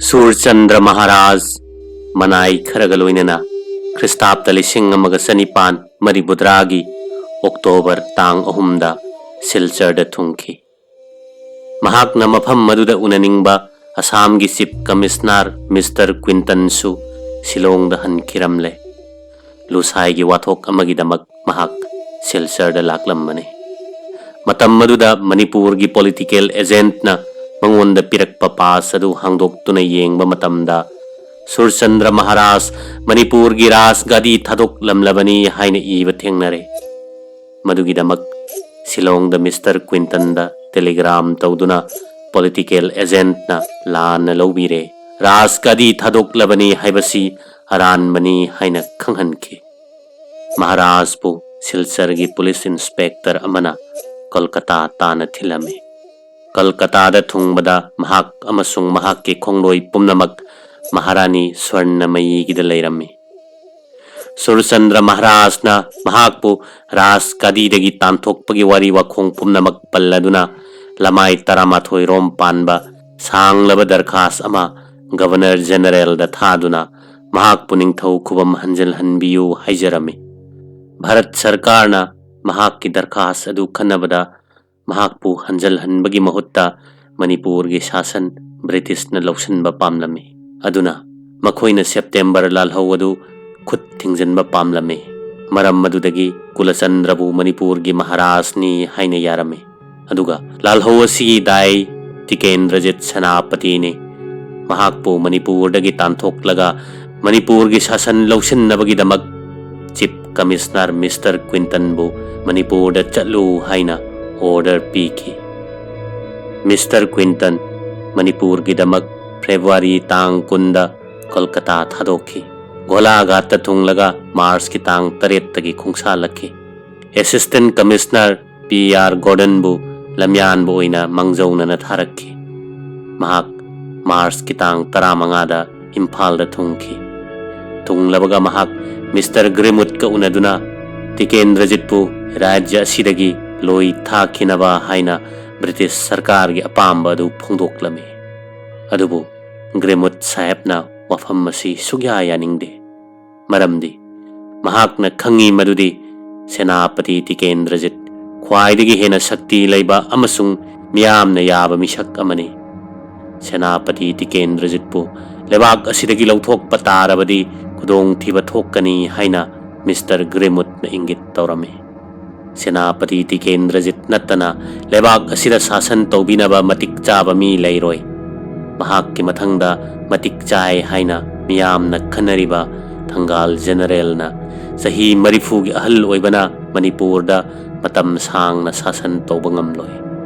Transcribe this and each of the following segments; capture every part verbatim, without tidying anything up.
ꯁꯨꯔꯆꯟꯗ꯭ꯔ ꯃꯍꯥꯔꯥꯖ ꯃꯅꯥꯏ ꯈꯔꯒ ꯂꯣꯏꯅꯅ ꯈ꯭ꯔꯤꯁꯇꯥꯕꯇ ꯂꯤꯁꯤꯡ ꯑꯃꯒ ꯆꯅꯤꯄꯥꯟ ꯃꯔꯤꯐꯨꯇꯔꯥꯒꯤ ꯑꯣꯛꯇꯣꯕꯔ ꯇꯥꯡ ꯑꯍꯨꯝꯗ ꯁꯤꯜꯆꯔꯗ ꯊꯨꯡꯈꯤ꯫ ꯃꯍꯥꯛꯅ ꯃꯐꯝ ꯑꯗꯨꯗ ꯎꯅꯅꯤꯡꯕ ꯑꯁꯥꯝꯒꯤ ꯆꯤꯐ ꯀꯃꯤꯁꯅꯔ ꯃꯤꯁꯇꯔ ꯀ꯭ꯋꯤꯟꯇꯟꯁꯨ ꯁꯤꯂꯣꯡꯗ ꯍꯟꯈꯤꯔꯝꯂꯦ꯫ ꯂꯨꯁꯥꯏꯒꯤ ꯋꯥꯊꯣꯛ ꯑꯃꯒꯤꯗꯃꯛ ꯃꯍꯥꯛ ꯁꯤꯜꯆꯔꯗ ꯂꯥꯛꯂꯝꯕꯅꯤ꯫ ꯃꯇꯝ ꯑꯗꯨꯗ ꯃꯅꯤꯄꯨꯔꯒꯤ ꯄꯣꯂꯤꯇꯤꯀꯦꯜ ꯑꯦꯖꯦꯟꯠꯅ ꯃꯉꯣꯟꯗ ꯄꯤꯔꯛꯄ ꯄꯥꯁ ꯑꯗꯨ ꯍꯥꯡꯗꯣꯛꯇꯨꯅ ꯌꯦꯡꯕ ꯃꯇꯝꯗ, ꯁꯨꯔꯆꯟꯗ꯭ꯔ ꯃꯍꯥꯔꯥꯖ ꯃꯅꯤꯄꯨꯔꯒꯤ ꯔꯥꯖꯒꯥꯗꯤ ꯊꯥꯗꯣꯛꯂꯝꯂꯕꯅꯤ ꯍꯥꯏꯅ ꯏꯕ ꯊꯦꯡꯅꯔꯦ꯫ ꯃꯗꯨꯒꯤꯗꯃꯛ ꯁꯤꯂꯣꯡꯗ ꯃꯤꯁꯇꯔ ꯀ꯭ꯋꯤꯟꯇꯟꯗ ꯇꯦꯂꯤꯒ꯭ꯔꯥꯝ ꯇꯧꯗꯨꯅ ꯄꯣꯂꯤꯇꯤꯀꯦꯜ ꯑꯦꯖꯦꯟꯠꯅ ꯂꯥꯟꯅ ꯂꯧꯕꯤꯔꯦ, ꯔꯥꯖꯒꯥꯗꯤ ꯊꯥꯗꯣꯛꯂꯕꯅꯤ ꯍꯥꯏꯕꯁꯤ ꯑꯔꯥꯟꯕꯅꯤ ꯍꯥꯏꯅ ꯈꯪꯍꯟꯈꯤ꯫ ꯃꯍꯥꯔꯥꯖꯄꯨ ꯁꯤꯜꯆꯔꯒꯤ ꯄꯨꯂꯤꯁ ꯏꯟꯁꯄꯦꯛꯇꯔ ꯑꯃꯅ ꯀꯣꯜꯀꯇꯥ ꯇꯥꯟꯅ ꯊꯤꯜꯂꯝꯃꯤ꯫ ꯀꯜꯀꯇꯥꯗ ꯊꯨꯡꯕꯗ ꯃꯍꯥꯛ ꯑꯃꯁꯨꯡ ꯃꯍꯥꯛꯀꯤ ꯈꯣꯡꯂꯣꯏ ꯄꯨꯝꯅꯃꯛ ꯃꯍꯥꯔꯥꯅꯤ ꯁ꯭ꯋꯔꯅꯃꯌꯤꯒꯤꯗ ꯂꯩꯔꯝꯃꯤ꯫ ꯁꯨꯔꯆꯟꯗ꯭ꯔ ꯃꯍꯥꯔꯥꯖꯅ ꯃꯍꯥꯛꯄꯨ ꯔꯥꯖꯒꯥꯗꯤꯗꯒꯤ ꯇꯥꯟꯊꯣꯛꯄꯒꯤ ꯋꯥꯔꯤ ꯋꯥꯈꯣꯡ ꯄꯨꯝꯅꯃꯛ ꯄꯜꯂꯗꯨꯅ ꯂꯃꯥꯏ ꯇꯔꯥꯃꯥꯊꯣꯏ ꯔꯣꯝ ꯄꯥꯟꯕ ꯁꯥꯡꯂꯕ ꯗꯔꯈꯥꯁ ꯑꯃ ꯒꯕꯔꯅꯔ ꯖꯦꯅꯔꯦꯜꯗ ꯊꯥꯗꯨꯅ ꯃꯍꯥꯛꯄꯨ ꯅꯤꯡꯊꯧ ꯈꯨꯕꯝ ꯍꯟꯖꯤꯜꯍꯟꯕꯤꯌꯨ ꯍꯥꯏꯖꯔꯝꯃꯤ꯫ ꯚꯥꯔꯠ ꯁꯔꯀꯥꯔꯅ ꯃꯍꯥꯛꯀꯤ ꯗꯔꯈꯥꯁ ꯑꯗꯨ ꯈꯟꯅꯕꯗ ꯃꯍꯥꯛꯄꯨ ꯍꯟꯖꯤꯜꯍꯟꯕꯒꯤ ꯃꯍꯨꯠꯇ ꯃꯅꯤꯄꯨꯔꯒꯤ ꯁꯥꯁꯟ ꯕ꯭ꯔꯤꯇꯤꯁꯅ ꯂꯧꯁꯤꯟꯕ ꯄꯥꯝꯂꯝꯃꯤ꯫ ꯑꯗꯨꯅ ꯃꯈꯣꯏꯅ ꯁꯦꯞꯇꯦꯝꯕꯔ ꯂꯥꯜꯍꯧ ꯑꯗꯨ ꯈꯨꯠ ꯊꯤꯡꯖꯤꯟꯕ ꯄꯥꯝꯂꯝꯃꯤ꯫ ꯃꯔꯝ ꯑꯗꯨꯗꯒꯤ ꯀꯨꯂꯆꯟꯗ꯭ꯔꯕꯨ ꯃꯅꯤꯄꯨꯔꯒꯤ ꯃꯍꯥꯔꯥꯖꯅꯤ ꯍꯥꯏꯅ ꯌꯥꯔꯝꯃꯤ꯫ ꯑꯗꯨꯒ ꯂꯥꯜꯍꯧ ꯑꯁꯤꯒꯤ ꯗꯥꯏ ꯇꯤꯀꯦꯟꯗ꯭ꯔꯖꯤꯠ ꯁꯦꯅꯥꯄꯇꯤꯅꯤ꯫ ꯃꯍꯥꯛꯄꯨ ꯃꯅꯤꯄꯨꯔꯗꯒꯤ ꯇꯥꯟꯊꯣꯛꯂꯒ ꯃꯅꯤꯄꯨꯔꯒꯤ ꯁꯥꯁꯟ ꯂꯧꯁꯤꯟꯅꯕꯒꯤꯗꯃꯛ ꯆꯤꯐ ꯀꯃꯤꯁꯅꯔ ꯃꯤꯁꯇꯔ ꯀ꯭ꯋꯤꯟꯇꯟꯕꯨ ꯃꯅꯤꯄꯨꯔꯗ ꯆꯠꯂꯨ ꯍꯥꯏꯅ ꯑꯣꯔꯗꯔ ꯄꯤꯈꯤ꯫ ꯃꯤꯁꯇꯔ ꯀ꯭ꯋꯤꯟꯇꯟ ꯃꯅꯤꯄꯨꯔꯒꯤꯗꯃꯛ ꯐꯦꯕ꯭ꯔꯨꯋꯥꯔꯤ ꯇꯥꯡ ꯀꯨꯟꯗ ꯀꯣꯜꯀꯇꯥ ꯊꯥꯗꯣꯛꯈꯤ꯫ ꯒꯣꯂꯥꯘꯥꯠꯇ ꯊꯨꯡꯂꯒ ꯃꯥꯔꯆꯀꯤ ꯇꯥꯡ ꯇꯔꯦꯠꯇꯒꯤ ꯈꯣꯡꯁꯥꯜꯂꯛꯈꯤ꯫ ꯑꯦꯁꯤꯁꯇꯦꯟꯠ ꯀꯃꯤꯁꯅꯔ ꯄꯤ ꯑꯥꯔ ꯒꯣꯔꯗꯟꯕꯨ ꯂꯝꯌꯥꯟꯕ ꯑꯣꯏꯅ ꯃꯥꯡꯖꯧꯅꯅ ꯊꯥꯔꯛꯈꯤ꯫ ꯃꯍꯥꯛ ꯃꯥꯔꯆꯀꯤ ꯇꯥꯡ ꯇꯔꯥꯃꯉꯥꯗ ꯏꯝꯐꯥꯜꯗ ꯊꯨꯡꯈꯤ꯫ ꯊꯨꯡꯂꯕꯒ ꯃꯍꯥꯛ ꯃꯤꯁꯇꯔ ꯒ꯭ꯔꯤꯝꯋꯨꯗꯀ ꯎꯅꯗꯨꯅ ꯇꯤꯀꯦꯟꯗ꯭ꯔꯖꯤꯠꯄꯨ ꯔꯥꯖ꯭ꯌ ꯑꯁꯤꯗꯒꯤ ꯂꯣꯏ ꯊꯥꯈꯤꯅꯕ ꯍꯥꯏꯅ ꯕ꯭ꯔꯤꯇꯤꯁ ꯁꯔꯀꯥꯔꯒꯤ ꯑꯄꯥꯝꯕ ꯑꯗꯨ ꯐꯣꯡꯗꯣꯛꯂꯝꯃꯤ꯫ ꯑꯗꯨꯕꯨ ꯒ꯭ꯔꯦꯃꯨꯠ ꯁꯥꯍꯦꯕꯅ ꯋꯥꯐꯝ ꯑꯁꯤ ꯁꯨꯛꯌꯥ ꯌꯥꯅꯤꯡꯗꯦ꯫ ꯃꯔꯝꯗꯤ ꯃꯍꯥꯛꯅ ꯈꯪꯏ ꯃꯗꯨꯗꯤ ꯁꯦꯅꯥꯄꯇꯤ ꯇꯤꯀꯦꯟꯗ꯭ꯔꯖꯤꯠ ꯈ꯭ꯋꯥꯏꯗꯒꯤ ꯍꯦꯟꯅ ꯁꯛꯇꯤ ꯂꯩꯕ ꯑꯃꯁꯨꯡ ꯃꯤꯌꯥꯝꯅ ꯌꯥꯕ ꯃꯤꯁꯛ ꯑꯃꯅꯤ꯫ ꯁꯦꯅꯥꯄꯇꯤ ꯇꯤꯀꯦꯟꯗ꯭ꯔꯖꯤꯠꯄꯨ ꯂꯩꯕꯥꯛ ꯑꯁꯤꯗꯒꯤ ꯂꯧꯊꯣꯛꯄ ꯇꯥꯔꯕꯗꯤ ꯈꯨꯗꯣꯡꯊꯤꯕ ꯊꯣꯛꯀꯅꯤ ꯍꯥꯏꯅ ꯃꯤꯁꯇꯔ ꯒ꯭ꯔꯦꯃꯨꯠꯅ ꯏꯪꯒꯤꯠ ꯇꯧꯔꯝꯃꯤ꯫ ꯁꯦꯅꯥꯄꯇꯤ ꯇꯤꯀꯦꯟꯗ꯭ꯔꯖꯤꯠ ꯅꯠꯇꯅ ꯂꯩꯕꯥꯛ ꯑꯁꯤꯗ ꯁꯥꯁꯟ ꯇꯧꯕꯤꯅꯕ ꯃꯇꯤꯛ ꯆꯥꯕ ꯃꯤ ꯂꯩꯔꯣꯏ꯫ ꯃꯍꯥꯛꯀꯤ ꯃꯊꯪꯗ ꯃꯇꯤꯛ ꯆꯥꯏ ꯍꯥꯏꯅ ꯃꯤꯌꯥꯝꯅ ꯈꯟꯅꯔꯤꯕ ꯊꯪꯒꯥꯜ ꯖꯦꯅꯔꯦꯜꯅ ꯆꯍꯤ ꯃꯔꯤꯐꯨꯒꯤ ꯑꯍꯜ ꯑꯣꯏꯕꯅ ꯃꯅꯤꯄꯨꯔꯗ ꯃꯇꯝ ꯁꯥꯡꯅ ꯁꯥꯁꯟ ꯇꯧꯕ ꯉꯝꯂꯣꯏ꯫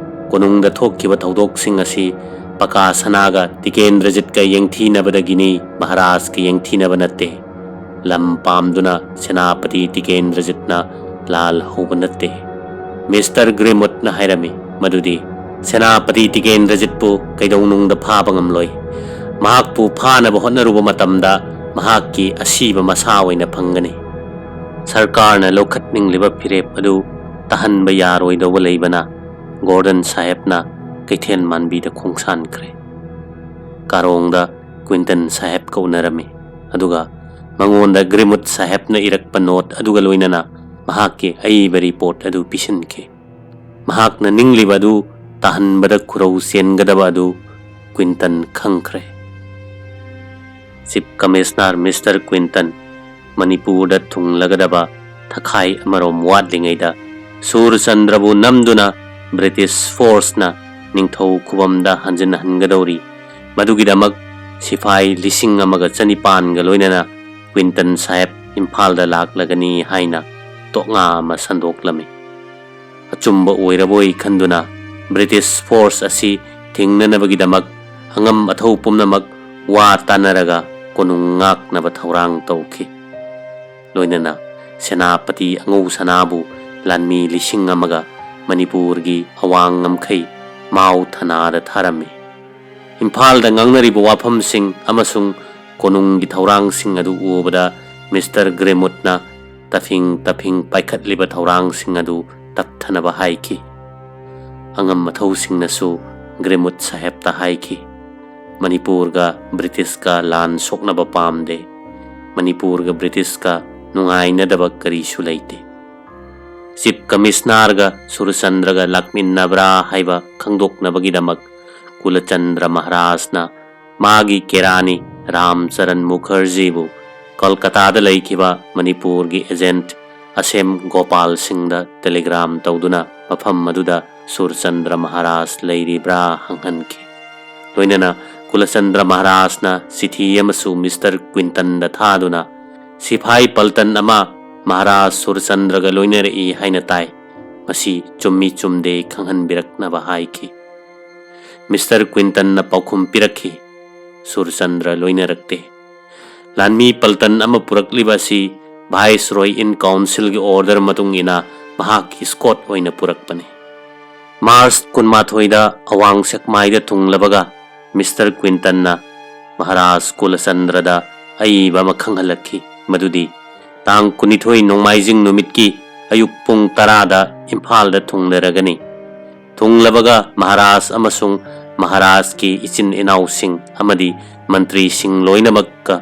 ꯀꯣꯅꯨꯡꯗ ꯊꯣꯛꯈꯤꯕ ꯊꯧꯗꯣꯛꯁꯤꯡ ꯑꯁꯤ ꯄꯀꯥ ꯁꯅꯥꯒ ꯇꯤꯀꯦꯟꯗ꯭ꯔꯖꯤꯠꯀ ꯌꯦꯡꯊꯤꯅꯕꯗꯒꯤꯅꯤ, ꯃꯍꯥꯔꯥꯖꯀ ꯌꯦꯡꯊꯤꯅꯕ ꯅꯠꯇꯦ꯫ ꯂꯝ ꯄꯥꯝꯗꯨꯅ ꯁꯦꯅꯥꯄꯇꯤ ꯇꯤꯀꯦꯟꯗ꯭ꯔꯖꯤꯠꯅ ꯂꯥꯜ ꯍꯧꯕ ꯅꯠꯇꯦ꯫ ꯃꯤꯁꯇꯔ ꯒ꯭ꯔꯦꯃꯨꯠꯅ ꯍꯥꯏꯔꯝꯃꯤ ꯃꯗꯨꯗꯤ ꯁꯦꯅꯥꯄꯇꯤ ꯇꯤꯀꯦꯟꯗ꯭ꯔꯖꯤꯠꯄꯨ ꯀꯩꯗꯧꯅꯨꯡꯗ ꯐꯥꯕ ꯉꯝꯂꯣꯏ꯫ ꯃꯍꯥꯛꯄꯨ ꯐꯥꯅꯕ ꯍꯣꯠꯅꯔꯨꯕ ꯃꯇꯝꯗ ꯃꯍꯥꯛꯀꯤ ꯑꯁꯤꯕ ꯃꯁꯥ ꯑꯣꯏꯅ ꯐꯪꯒꯅꯤ꯫ ꯁꯔꯀꯥꯔꯅ ꯂꯧꯈꯠꯅꯤꯡꯂꯤꯕ ꯐꯤꯔꯦꯞ ꯑꯗꯨ ꯇꯥꯍꯟꯕ ꯌꯥꯔꯣꯏꯗꯧꯕ ꯂꯩꯕꯅ ꯒꯣꯔꯗꯟ ꯁꯥꯍꯦꯕꯅ ꯀꯩꯊꯦꯜ ꯃꯥꯟꯕꯤꯗ ꯈꯣꯡꯁꯥꯟꯈ꯭ꯔꯦ꯫ ꯀꯥꯔꯣꯡꯗ ꯀ꯭ꯋꯤꯟꯇꯟ ꯁꯥꯍꯦꯕꯀ ꯎꯅꯔꯝꯃꯤ, ꯑꯗꯨꯒ ꯃꯉꯣꯟꯗ ꯒ꯭ꯔꯦꯃꯨꯠ ꯁꯥꯍꯦꯕꯅ ꯏꯔꯛꯄ ꯅꯣꯠ ꯑꯗꯨꯒ ꯂꯣꯏꯅꯅ ꯃꯍꯥꯛꯀꯤ ꯑꯏꯕ ꯔꯤꯄꯣꯔꯠ ꯑꯗꯨ ꯄꯤꯁꯤꯟꯈꯤ꯫ ꯃꯍꯥꯛꯅ ꯅꯤꯡꯂꯤꯕ ꯑꯗꯨ ꯇꯥꯍꯟꯕꯗ ꯈꯨꯔꯧ ꯆꯦꯟꯒꯗꯕ ꯑꯗꯨ ꯀ꯭ꯋꯤꯟꯇꯟ ꯈꯪꯈ꯭ꯔꯦ꯫ ꯆꯤꯐ ꯀꯃꯤꯁꯅꯔ ꯃꯤꯁꯇꯔ ꯀ꯭ꯋꯤꯟꯇꯟ ꯃꯅꯤꯄꯨꯔꯗ ꯊꯨꯡꯂꯒꯗꯕ ꯊꯈꯥꯏ ꯑꯃꯔꯣꯝ ꯋꯥꯠꯂꯤꯉꯩꯗ ꯁꯨꯔꯆꯟꯗ꯭ꯔꯕꯨ ꯅꯝꯗꯨꯅ ꯕ꯭ꯔꯤꯇꯤꯁ ꯐꯣꯔꯁꯅ ꯅꯤꯡꯊꯧ ꯈꯨꯕꯝꯗ ꯍꯟꯖꯤꯟꯍꯟꯒꯗꯧꯔꯤ꯫ ꯃꯗꯨꯒꯤꯗꯃꯛ ꯁꯤꯐꯥꯏ ꯂꯤꯁꯤꯡ ꯑꯃꯒ ꯆꯅꯤꯄꯥꯟꯒ ꯂꯣꯏꯅꯅ ꯀ꯭ꯋꯤꯟꯇꯟ ꯁꯥꯍꯦꯕ ꯏꯝꯐꯥꯜꯗ ꯂꯥꯛꯂꯒꯅꯤ ꯍꯥꯏꯅ ꯇꯣꯛꯉꯥ ꯑꯃ ꯁꯟꯗꯣꯛꯂꯝꯃꯤ꯫ ꯑꯆꯨꯝꯕ ꯑꯣꯏꯔꯕꯣꯏ ꯈꯟꯗꯨꯅ ꯕ꯭ꯔꯤꯇꯤꯁ ꯐꯣꯔꯁ ꯑꯁꯤ ꯊꯤꯡꯅꯅꯕꯒꯤꯗꯃꯛ ꯑꯉꯝ ꯑꯊꯧ ꯄꯨꯝꯅꯃꯛ ꯋꯥ ꯇꯥꯅꯔꯒ ꯀꯣꯅꯨꯡ ꯉꯥꯛꯅꯕ ꯊꯧꯔꯥꯡ ꯇꯧꯈꯤ꯫ ꯂꯣꯏꯅꯅ ꯁꯦꯅꯥꯄꯇꯤ ꯑꯉꯧ ꯁꯅꯥꯕꯨ ꯂꯥꯟꯃꯤ ꯂꯤꯁꯤꯡ ꯑꯃꯒ ꯃꯅꯤꯄꯨꯔꯒꯤ ꯑꯋꯥꯡ ꯉꯝꯈꯩ ꯃꯥꯎ ꯊꯅꯥꯗ ꯊꯥꯔꯝꯃꯤ꯫ ꯏꯝꯐꯥꯜꯗ ꯉꯥꯡꯅꯔꯤꯕ ꯋꯥꯐꯝꯁꯤꯡ ꯑꯃꯁꯨꯡ ꯀꯣꯅꯨꯡꯒꯤ ꯊꯧꯔꯥꯡꯁꯤꯡ ꯑꯗꯨ ꯎꯕꯗ ꯃꯤꯁꯇꯔ ꯒ꯭ꯔꯦꯃꯨꯠꯅ ꯇꯐꯤꯡ ꯇꯐꯤꯡ ꯄꯥꯏꯈꯠꯂꯤꯕ ꯊꯧꯔꯥꯡꯁꯤꯡ ꯑꯗꯨ ꯇꯞꯊꯅꯕ ꯍꯥꯏꯈꯤ꯫ ꯑꯉꯝ ꯑꯊꯧꯁꯤꯡꯅꯁꯨ ꯒ꯭ꯔꯦꯃꯨꯠ ꯁꯥꯍꯦꯕꯇ ꯍꯥꯏꯈꯤ, ꯃꯅꯤꯄꯨꯔꯒ ꯕ꯭ꯔꯤꯇꯤꯁꯀ ꯂꯥꯟ ꯁꯣꯛꯅꯕ ꯄꯥꯝꯗꯦ꯫ ꯃꯅꯤꯄꯨꯔꯒ ꯕ꯭ꯔꯤꯇꯤꯁꯀ ꯅꯨꯡꯉꯥꯏꯅꯗꯕ ꯀꯔꯤꯁꯨ ꯂꯩꯇꯦ꯫ ꯆꯤꯐ ꯀꯃꯤꯁꯅꯔꯒ ꯁꯨꯔꯆꯟꯗ꯭ꯔꯒ ꯂꯥꯛꯃꯤꯟꯅꯕ꯭ꯔꯥ ꯍꯥꯏꯕ ꯈꯪꯗꯣꯛꯅꯕꯒꯤꯗꯃꯛ ꯀꯨꯂꯆꯟꯗ꯭ꯔ ꯃꯍꯥꯔꯥꯖꯅ ꯃꯥꯒꯤ ꯀꯦꯔꯥꯅꯤ ꯔꯥꯝꯆꯔꯟ ꯃꯨꯈꯔꯖꯤꯕꯨ ꯀꯜꯀꯇꯥꯗ ꯂꯩꯈꯤꯕ ꯃꯅꯤꯄꯨꯔꯒꯤ ꯑꯦꯖꯦꯟꯠ ꯑꯁꯦꯝ ꯒꯣꯄꯥꯜ ꯁꯤꯡꯗ ꯇꯦꯂꯤꯒ꯭ꯔꯥꯝ ꯇꯧꯗꯨꯅ ꯃꯐꯝ ꯑꯗꯨꯗ ꯁꯨꯔꯆꯟꯗ꯭ꯔ ꯃꯍꯥꯔꯥꯖ ꯂꯩꯔꯤꯕ꯭ꯔꯥ ꯍꯪꯍꯟꯈꯤ꯫ ꯂꯣꯏꯅꯅ ꯀꯨꯂꯆꯟꯗ꯭ꯔ ꯃꯍꯥꯔꯥꯖꯅ ꯆꯤꯊꯤ ꯑꯃꯁꯨ ꯃꯤꯁꯇꯔ ꯀ꯭ꯋꯤꯟꯇꯟꯗ ꯊꯥꯗꯨꯅ, "ꯁꯤꯐꯥꯏ ꯄꯜꯇꯟ ꯑꯃ ꯃꯍꯥꯔꯥꯖ ꯁꯨꯔꯆꯟꯗ꯭ꯔꯒ ꯂꯣꯏꯅꯔꯛꯏ ꯍꯥꯏꯅ ꯇꯥꯏ꯫ ꯃꯁꯤ ꯆꯨꯝꯃꯤ ꯆꯨꯝꯗꯦ ꯈꯪꯍꯟꯕꯤꯔꯛꯅꯕ" ꯍꯥꯏꯈꯤ꯫ ꯃꯤꯁꯇꯔ ꯀ꯭ꯋꯤꯟꯇꯟꯅ ꯄꯥꯎꯈꯨꯝ ꯄꯤꯔꯛꯈꯤ, "ꯁꯨꯔꯆꯟꯗ꯭ꯔ ꯂꯣꯏꯅꯔꯛꯇꯦ꯫ ꯂꯥꯟꯃꯤ ꯄꯜꯇꯟ ꯑꯃ ꯄꯨꯔꯛꯂꯤꯕ ꯑꯁꯤ ꯚꯥꯏꯁꯔꯣꯏ ꯏꯟ ꯀꯥꯎꯟꯁꯤꯜꯒꯤ ꯑꯣꯔꯗꯔ ꯃꯇꯨꯡ ꯏꯟꯅ ꯃꯍꯥꯛꯀꯤ ꯏꯁꯀꯣꯠ ꯑꯣꯏꯅ ꯄꯨꯔꯛꯄꯅꯤ"꯫ ꯃꯥꯔꯆ ꯀꯨꯟꯃꯥꯊꯣꯏꯗ ꯑꯋꯥꯡ ꯁꯦꯛꯃꯥꯏꯗ ꯊꯨꯡꯂꯕꯒ ꯃꯤꯁꯇꯔ ꯀ꯭ꯋꯤꯟꯇꯟꯅ ꯃꯍꯥꯔꯥꯖ ꯀꯨꯂꯆꯟꯗ꯭ꯔꯗ ꯑꯏꯕ ꯑꯃ ꯈꯪꯍꯜꯂꯛꯈꯤ, ꯃꯗꯨꯗꯤ ꯇꯥꯡ ꯀꯨꯟꯅꯤꯊꯣꯏ ꯅꯣꯡꯃꯥꯏꯖꯤꯡ ꯅꯨꯃꯤꯠꯀꯤ ꯑꯌꯨꯛ ꯄꯨꯡ ꯇꯔꯥꯗ ꯏꯝꯐꯥꯜꯗ ꯊꯨꯡꯂꯔꯒꯅꯤ꯫ ꯊꯨꯡꯂꯕꯒ ꯃꯍꯥꯔꯥꯖ ꯑꯃꯁꯨꯡ ꯃꯍꯥꯔꯥꯖꯀꯤ ꯏꯆꯤꯟ ꯏꯅꯥꯎꯁꯤꯡ ꯑꯃꯗꯤ ꯃꯟꯇ꯭ꯔꯤꯁꯤꯡ ꯂꯣꯏꯅꯃꯛꯀ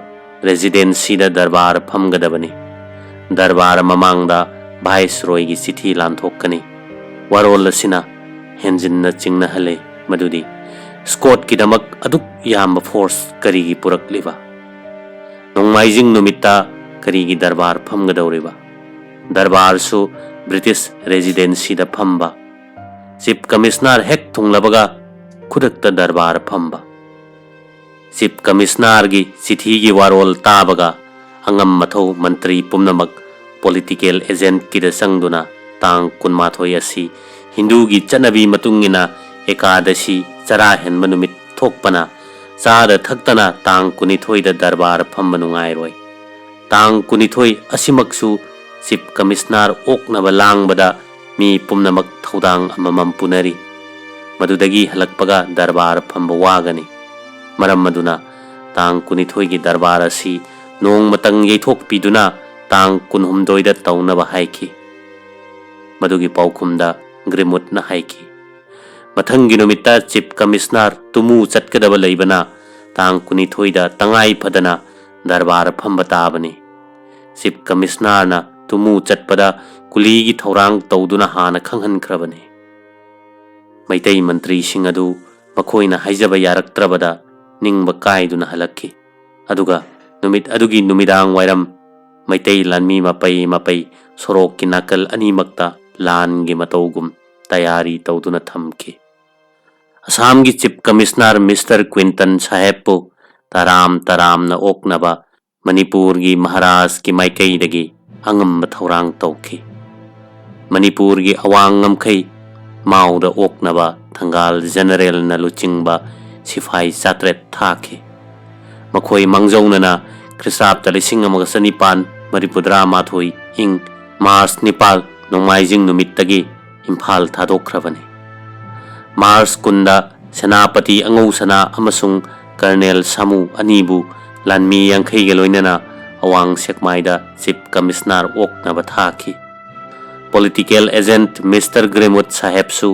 ꯔꯦꯖꯤꯗꯦꯟꯁꯤꯗ ꯗꯔꯕꯥꯔ ꯐꯝꯒꯗꯕꯅꯤ꯫ ꯗꯔꯕꯥꯔ ꯃꯃꯥꯡꯗ ꯚꯥꯏꯁꯔꯣꯏꯒꯤ ꯆꯤꯊꯤ ꯂꯥꯟꯊꯣꯛꯀꯅꯤ꯫ ꯋꯥꯔꯣꯜ ꯑꯁꯤꯅ ꯍꯦꯟꯖꯤꯟꯅ ꯆꯤꯡꯅꯍꯜꯂꯦ, ꯃꯗꯨꯗꯤ ꯁ꯭ꯀꯣꯠꯀꯤꯗꯃꯛ ꯑꯗꯨꯛ ꯌꯥꯝꯕ ꯐꯣꯔꯁ ꯀꯔꯤꯒꯤ ꯄꯨꯔꯛꯂꯤꯕ? ꯅꯣꯡꯃꯥꯏꯖꯤꯡ ꯅꯨꯃꯤꯠꯇ ꯀꯔꯤꯒꯤ ꯗꯔꯕꯥꯔ ꯐꯝꯒꯗꯧꯔꯤꯕ? ꯗꯔꯕꯥꯔꯁꯨ ꯕ꯭ꯔꯤꯇꯤꯁ ꯔꯦꯖꯤꯗꯦꯟꯁꯤꯗ ꯐꯝꯕ꯫ ꯆꯤꯐ ꯀꯃꯤꯁꯅꯔ ꯍꯦꯛ ꯊꯨꯡꯂꯕꯒ ꯈꯨꯗꯛꯇ ꯗꯔꯕꯥꯔ ꯐꯝꯕ꯫ ꯆꯤꯐ ꯀꯃꯤꯁꯅꯔꯒꯤ ꯆꯤꯊꯤꯒꯤ ꯋꯥꯔꯣꯜ ꯇꯥꯕꯒ ꯑꯉꯝ ꯑꯊꯧ ꯃꯟꯇ꯭ꯔꯤ ꯄꯨꯝꯅꯃꯛ ꯄꯣꯂꯤꯇꯤꯀꯦꯜ ꯑꯦꯖꯦꯟꯠꯀꯤꯗ ꯆꯪꯗꯨꯅ ꯇꯥꯡ ꯀꯨꯟꯃꯥꯊꯣꯏ ꯑꯁꯤ ꯍꯤꯟꯗꯨꯒꯤ ꯆꯠꯅꯕꯤ ꯃꯇꯨꯡ ꯏꯟꯅ ꯑꯦꯀꯥꯗꯁꯤ ꯆꯔꯥ ꯍꯦꯟꯕ ꯅꯨꯃꯤꯠ ꯊꯣꯛꯄꯅ ꯆꯥꯗ ꯊꯛꯇꯅ ꯇꯥꯡ ꯀꯨꯟꯅꯤꯊꯣꯏꯗ ꯗꯔꯕꯥꯔ ꯐꯝꯕ ꯅꯨꯡꯉꯥꯏꯔꯣꯏ꯫ ꯇꯥꯡ ꯀꯨꯟꯅꯤꯊꯣꯏ ꯑꯁꯤꯃꯛꯁꯨ ꯆꯤꯐ ꯀꯃꯤꯁꯅꯔ ꯑꯣꯛꯅꯕ ꯂꯥꯡꯕꯗ ꯃꯤ ꯄꯨꯝꯅꯃꯛ ꯊꯧꯗꯥꯡ ꯑꯃꯃꯝ ꯄꯨꯅꯔꯤ꯫ ꯃꯗꯨꯗꯒꯤ ꯍꯜꯂꯛꯄꯒ ꯗꯔꯕꯥꯔ ꯐꯝꯕ ꯋꯥꯒꯅꯤ꯫ ꯃꯔꯝ ꯑꯗꯨꯅ ꯇꯥꯡ ꯀꯨꯟꯅꯤꯊꯣꯏꯒꯤ ꯗꯔꯕꯥꯔ ꯑꯁꯤ ꯅꯣꯡꯃꯇꯪ ꯌꯩꯊꯣꯛꯄꯤꯗꯨꯅ ꯇꯥꯡ ꯀꯨꯟꯍꯨꯝꯗꯣꯏꯗ ꯇꯧꯅꯕ ꯍꯥꯏꯈꯤ꯫ ꯃꯗꯨꯒꯤ ꯄꯥꯎꯈꯨꯝꯗ ꯒ꯭ꯔꯤꯃꯨꯠꯅ ꯍꯥꯏꯈꯤ, ꯃꯊꯪꯒꯤ ꯅꯨꯃꯤꯠꯇ ꯆꯤꯐ ꯀꯃꯤꯁꯅꯔ ꯇꯨꯃꯨ ꯆꯠꯀꯗꯕ ꯂꯩꯕꯅ ꯇꯥꯡ ꯀꯨꯟꯅꯤꯊꯣꯏꯗ ꯇꯉꯥꯏ ꯐꯗꯅ ꯗꯔꯕꯥꯔ ꯐꯝꯕ ꯇꯥꯕꯅꯤ꯫ ꯆꯤꯐ ꯀꯃꯤꯁꯅꯔꯅ ꯇꯨꯃꯨ ꯆꯠꯄꯗ ꯀꯨꯂꯤꯒꯤ ꯊꯧꯔꯥꯡ ꯇꯧꯗꯨꯅ ꯍꯥꯟꯅ ꯈꯪꯍꯟꯈ꯭ꯔꯕꯅꯤ꯫ ꯃꯩꯇꯩ ꯃꯟꯇ꯭ꯔꯤꯁꯤꯡ ꯑꯗꯨ ꯃꯈꯣꯏꯅ ꯍꯥꯏꯖꯕ ꯌꯥꯔꯛꯇ꯭ꯔꯕꯗ ꯅꯤꯡꯕ ꯀꯥꯏꯗꯨꯅ ꯍꯜꯂꯛꯈꯤ꯫ ꯑꯗꯨꯒ ꯅꯨꯃꯤꯠ ꯑꯗꯨꯒꯤ ꯅꯨꯃꯤꯗꯥꯡ ꯋꯥꯏꯔꯝ ꯃꯩꯇꯩ ꯂꯥꯟꯃꯤ ꯃꯄꯩ ꯃꯄꯩ ꯁꯣꯔꯣꯛꯀꯤ ꯅꯥꯀꯜ ꯑꯅꯤꯃꯛꯇ ꯂꯥꯟꯒꯤ ꯃꯇꯧꯒꯨꯝ ꯇꯌꯥꯔꯤ ꯇꯧꯗꯨꯅ ꯊꯝꯈꯤ꯫ ꯑꯁꯥꯝꯒꯤ ꯆꯤꯐ ꯀꯃꯤꯁꯅꯔ ꯃꯤꯁꯇꯔ ꯀ꯭ꯋꯤꯟꯇꯟ ꯁꯥꯍꯦꯕꯄꯨ ꯇꯔꯥꯝ ꯇꯔꯥꯝꯅ ꯑꯣꯛꯅꯕ ꯃꯅꯤꯄꯨꯔꯒꯤ ꯃꯍꯥꯔꯥꯖꯀꯤ ꯃꯥꯏꯀꯩꯗꯒꯤ ꯑꯉꯝꯕ ꯊꯧꯔꯥꯡ ꯇꯧꯈꯤ꯫ ꯃꯅꯤꯄꯨꯔꯒꯤ ꯑꯋꯥꯡ ꯉꯝꯈꯩ ꯃꯥꯎꯗ ꯑꯣꯛꯅꯕ ꯊꯪꯒꯥꯜ ꯖꯦꯅꯔꯦꯜꯅ ꯂꯨꯆꯤꯡꯕ ꯁꯤꯐꯥꯏ ꯆꯥꯇ꯭ꯔꯦꯠ ꯊꯥꯈꯤ꯫ ꯃꯈꯣꯏ ꯃꯥꯡꯖꯧꯅꯅ ꯈ꯭ꯔꯤꯁꯇꯥꯕꯇ ꯂꯤꯁꯤꯡ ꯑꯃꯒ ꯆꯅꯤꯄꯥꯟ ꯃꯔꯤꯐꯨꯇꯔꯥ ꯃꯥꯊꯣꯏ ꯏꯪ ꯃꯥꯔꯆ ꯅꯤꯄꯥꯜ ꯅꯣꯡꯃꯥꯏꯖꯤꯡ ꯅꯨꯃꯤꯠꯇꯒꯤ ꯏꯝꯐꯥꯜ ꯊꯥꯗꯣꯛꯈ꯭ꯔꯕꯅꯤ꯫ ꯃꯥꯔꯆ ꯀꯨꯟꯗ ꯁꯦꯅꯥꯄꯇꯤ ꯑꯉꯧꯁꯅꯥ ꯑꯃꯁꯨꯡ ꯀꯔꯅꯦꯜ ꯁꯥꯃꯨ ꯑꯅꯤꯕꯨ ꯂꯥꯟꯃꯤ ꯌꯥꯡꯈꯩꯒ ꯂꯣꯏꯅꯅ ꯑꯋꯥꯡ ꯁꯦꯛꯃꯥꯏꯗ ꯆꯤꯐ ꯀꯃꯤꯁꯅꯔ ꯑꯣꯛꯅꯕ ꯊꯥꯈꯤ꯫ ꯄꯣꯂꯤꯇꯤꯀꯦꯜ ꯑꯦꯖꯦꯟꯠ ꯃꯤꯁꯇꯔ ꯒ꯭ꯔꯦꯃꯨꯠ ꯁꯥꯍꯦꯕꯁꯨ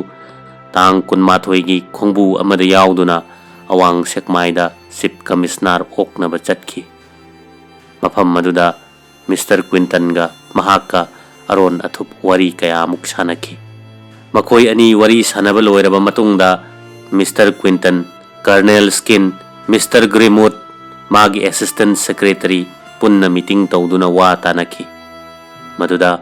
ꯇꯥꯡ ꯀꯨꯟꯃꯥꯊꯣꯏꯒꯤ ꯈꯣꯡꯕꯨ ꯑꯃꯗ ꯌꯥꯎꯗꯨꯅ ꯑꯋꯥꯡ ꯁꯦꯛꯃꯥꯏꯗ ꯆꯤꯐ ꯀꯃꯤꯁꯅꯔ ꯑꯣꯛꯅꯕ ꯆꯠꯈꯤ꯫ ꯃꯐꯝ ꯑꯗꯨꯗ ꯃꯤꯁꯇꯔ ꯀ꯭ꯋꯤꯟꯇꯟꯒ ꯃꯍꯥꯛꯀ ꯑꯔꯣꯟ ꯑꯊꯨꯞ ꯋꯥꯔꯤ ꯀꯌꯥꯃꯨꯛ ꯁꯥꯟꯅꯈꯤ꯫ ꯃꯈꯣꯏ ꯑꯅꯤ ꯋꯥꯔꯤ ꯁꯥꯟꯅꯕ ꯂꯣꯏꯔꯕ ꯃꯇꯨꯡꯗ ꯃꯤꯁꯇꯔ ꯀ꯭ꯋꯤꯟꯇꯟ, ꯀꯔꯅꯦꯜ ꯁ꯭ꯀꯤꯟ, ꯃꯤꯁꯇꯔ ꯒ꯭ꯔꯤꯃꯨꯠ, ꯃꯥꯒꯤ ꯑꯦꯁꯤꯁꯇꯦꯟꯠ ꯁꯦꯀ꯭ꯔꯦꯇꯔꯤ ꯄꯨꯟꯅ ꯃꯤꯇꯤꯡ ꯇꯧꯗꯨꯅ ꯋꯥ ꯇꯥꯅꯈꯤ꯫ ꯃꯗꯨꯗ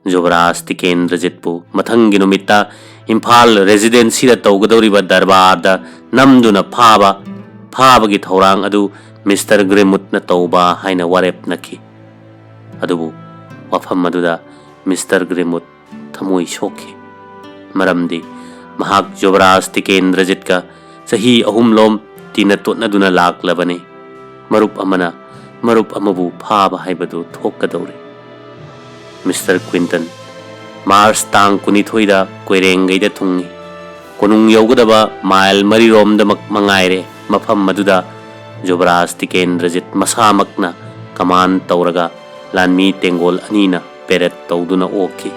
ꯖꯨꯕꯔꯥꯖ ꯇꯤꯀꯦꯟꯗ꯭ꯔꯖꯤꯠꯄꯨ ꯃꯊꯪꯒꯤ ꯅꯨꯃꯤꯠꯇ ꯏꯝꯐꯥꯜ ꯔꯦꯁꯤꯗꯦꯟꯁꯤꯗ ꯇꯧꯒꯗꯧꯔꯤꯕ ꯗꯔꯕꯥꯔꯗ ꯅꯝꯗꯨꯅ ꯐꯥꯕ, ꯐꯥꯕꯒꯤ ꯊꯧꯔꯥꯡ ꯑꯗꯨ ꯃꯤꯁꯇꯔ ꯒ꯭ꯔꯤꯃꯨꯠꯅ ꯇꯧꯕ ꯍꯥꯏꯅ ꯋꯥꯔꯦꯞꯅꯈꯤ꯫ ꯑꯗꯨꯕꯨ ꯋꯥꯐꯝ ꯑꯗꯨꯗ ꯃꯤꯁꯇꯔ ꯒ꯭ꯔꯤꯃꯨꯠ ꯊꯃꯣꯏ ꯁꯣꯛꯈꯤ꯫ ꯃꯔꯝꯗꯤ ꯃꯍꯥꯛ ꯖꯨꯕꯔꯥꯖ ꯇꯤꯀꯦꯟꯗ꯭ꯔꯖꯤꯠꯀ ꯆꯍꯤ ꯑꯍꯨꯝꯂꯣꯝ ꯇꯤꯟꯅ ꯇꯣꯠꯅꯗꯨꯅ ꯂꯥꯛꯂꯕꯅꯤ꯫ ꯃꯔꯨꯞ ꯑꯃꯅ ꯃꯔꯨꯞ ꯑꯃꯕꯨ ꯐꯥꯕ ꯍꯥꯏꯕꯗꯨ ꯊꯣꯛꯀꯗꯧꯔꯤ꯫ ꯃꯤꯁꯇꯔ ꯀ꯭ꯋꯤꯟꯇꯟ, ꯃꯥꯔꯆ ꯇꯥꯡ ꯀꯨꯟꯅꯤꯊꯣꯏꯗ ꯀꯣꯏꯔꯦꯡꯒꯩꯗ ꯊꯨꯡꯏ꯫ ꯀꯣꯅꯨꯡ ꯌꯧꯒꯗꯕ ꯃꯥꯏꯜ ꯃꯔꯤꯔꯣꯝꯗꯃꯛ ꯃꯉꯥꯏꯔꯦ꯫ ꯃꯐꯝ ꯑꯗꯨꯗ ꯖꯨꯕꯔꯥꯖ ꯇꯤꯀꯦꯟꯗ꯭ꯔꯖꯤꯠ ꯃꯁꯥꯃꯛꯅ ꯀꯃꯥꯟ ꯇꯧꯔꯒ ꯂꯥꯟꯃꯤ ꯇꯦꯡꯒꯣꯜ ꯑꯅꯤꯅ ꯄꯦꯔꯦꯗ ꯇꯧꯗꯨꯅ ꯑꯣꯛꯈꯤ꯫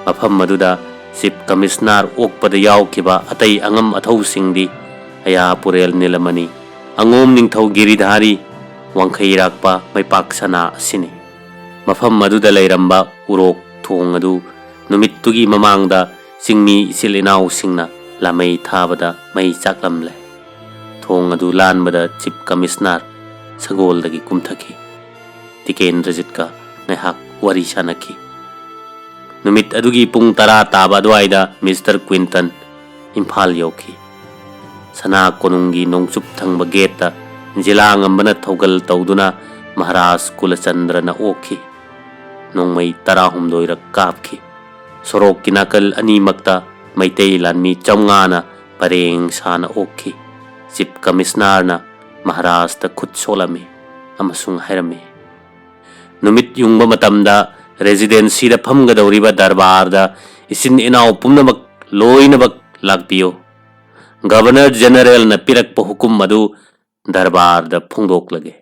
ꯃꯐꯝ ꯑꯗꯨꯗ ꯆꯤꯐ ꯀꯃꯤꯁꯅꯥꯔ ꯑꯣꯛꯄꯗ ꯌꯥꯎꯈꯤꯕ ꯑꯇꯩ ꯑꯉꯝ ꯑꯊꯧꯁꯤꯡꯗꯤ ꯑꯌꯥ ꯄꯨꯔꯦꯜ ꯅꯤꯂꯃꯅꯤ, ꯑꯉꯣꯝ ꯅꯤꯡꯊꯧ ꯒꯤꯔꯤꯙꯥꯔꯤ, ꯋꯥꯡꯈꯩꯔꯥꯛꯄ ꯃꯩꯄꯥꯛ ꯁꯅꯥ ꯑꯁꯤꯅꯤ꯫ ꯃꯐꯝ ꯑꯗꯨꯗ ꯂꯩꯔꯝꯕ ꯎꯔꯣꯛ ꯊꯣꯡ ꯑꯗꯨ ꯅꯨꯃꯤꯠꯇꯨꯒꯤ ꯃꯃꯥꯡꯗ ꯆꯤꯡꯃꯤ ꯏꯆꯤꯜ ꯏꯅꯥꯎꯁꯤꯡꯅ ꯂꯥꯃꯩ ꯊꯥꯕꯗ ꯃꯩ ꯆꯥꯛꯂꯝꯂꯦ꯫ ꯊꯣꯡ ꯑꯗꯨ ꯂꯥꯟꯕꯗ ꯆꯤꯐ ꯀꯃꯤꯁꯅꯥꯔ ꯁꯒꯣꯜꯗꯒꯤ ꯀꯨꯝꯊꯈꯤ꯫ ꯇꯤꯀꯦꯟꯗ꯭ꯔꯖꯤꯠꯀ ꯉꯥꯏꯍꯥꯛ ꯋꯥꯔꯤ ꯁꯥꯅꯈꯤ꯫ ꯅꯨꯃꯤꯠ ꯑꯗꯨꯒꯤ ꯄꯨꯡ ꯇꯔꯥ ꯇꯥꯕ ꯑꯗꯨꯋꯥꯏꯗ ꯃꯤꯁꯇꯔ ꯀ꯭ꯋꯤꯟꯇꯟ ꯏꯝꯐꯥꯜ ꯌꯧꯈꯤ꯫ ꯁꯅꯥ ꯀꯣꯅꯨꯡꯒꯤ ꯅꯣꯡꯆꯨꯞ ꯊꯪꯕ ꯒꯦꯠꯇ ꯖꯤꯂꯥ ꯉꯝꯕꯅ ꯊꯧꯒꯜ ꯇꯧꯗꯨꯅ ꯃꯍꯥꯔꯥꯖ ꯀꯨꯂꯆꯟꯗ꯭ꯔꯅ ꯑꯣꯛꯈꯤ꯫ ꯅꯣꯡꯃꯩ ꯇꯔꯥꯍꯨꯝꯗꯣꯏꯔꯛ ꯀꯥꯞꯈꯤ꯫ ꯁꯣꯔꯣꯛꯀꯤ ꯅꯥꯀꯜ ꯑꯅꯤꯃꯛꯇ ꯃꯩꯇꯩ ꯂꯥꯟꯃꯤ ꯆꯥꯝꯃꯉꯥꯅ ꯄꯔꯦꯡ ꯁꯥꯅ ꯑꯣꯛꯈꯤ꯫ ꯆꯤꯐ ꯀꯃꯤꯁꯅꯥꯔꯅ ꯃꯍꯥꯔꯥꯖꯇ ꯈꯨꯠ ꯁꯣꯛꯂꯝꯃꯤ ꯑꯃꯁꯨꯡ ꯍꯥꯏꯔꯝꯃꯤ, "ꯅꯨꯃꯤꯠ ꯌꯨꯡꯕ ꯃꯇꯝꯗ ꯔꯦꯖꯤꯗꯦꯟꯁꯤꯗ ꯐꯝꯒꯗꯧꯔꯤꯕ ꯗꯔꯕꯥꯔꯗ ꯏꯆꯤꯟ ꯏꯅꯥꯎ ꯄꯨꯝꯅꯃꯛ ꯂꯣꯏꯅꯃꯛ ꯂꯥꯛꯄꯤꯌꯨ꯫ ꯒꯚꯔꯅꯔ ꯖꯦꯅꯔꯦꯜꯅ ꯄꯤꯔꯛꯄ ꯍꯨꯀꯨꯝ ꯑꯗꯨ ꯗꯔꯕꯥꯔꯗ ꯐꯣꯡꯗꯣꯛꯂꯒꯦ"꯫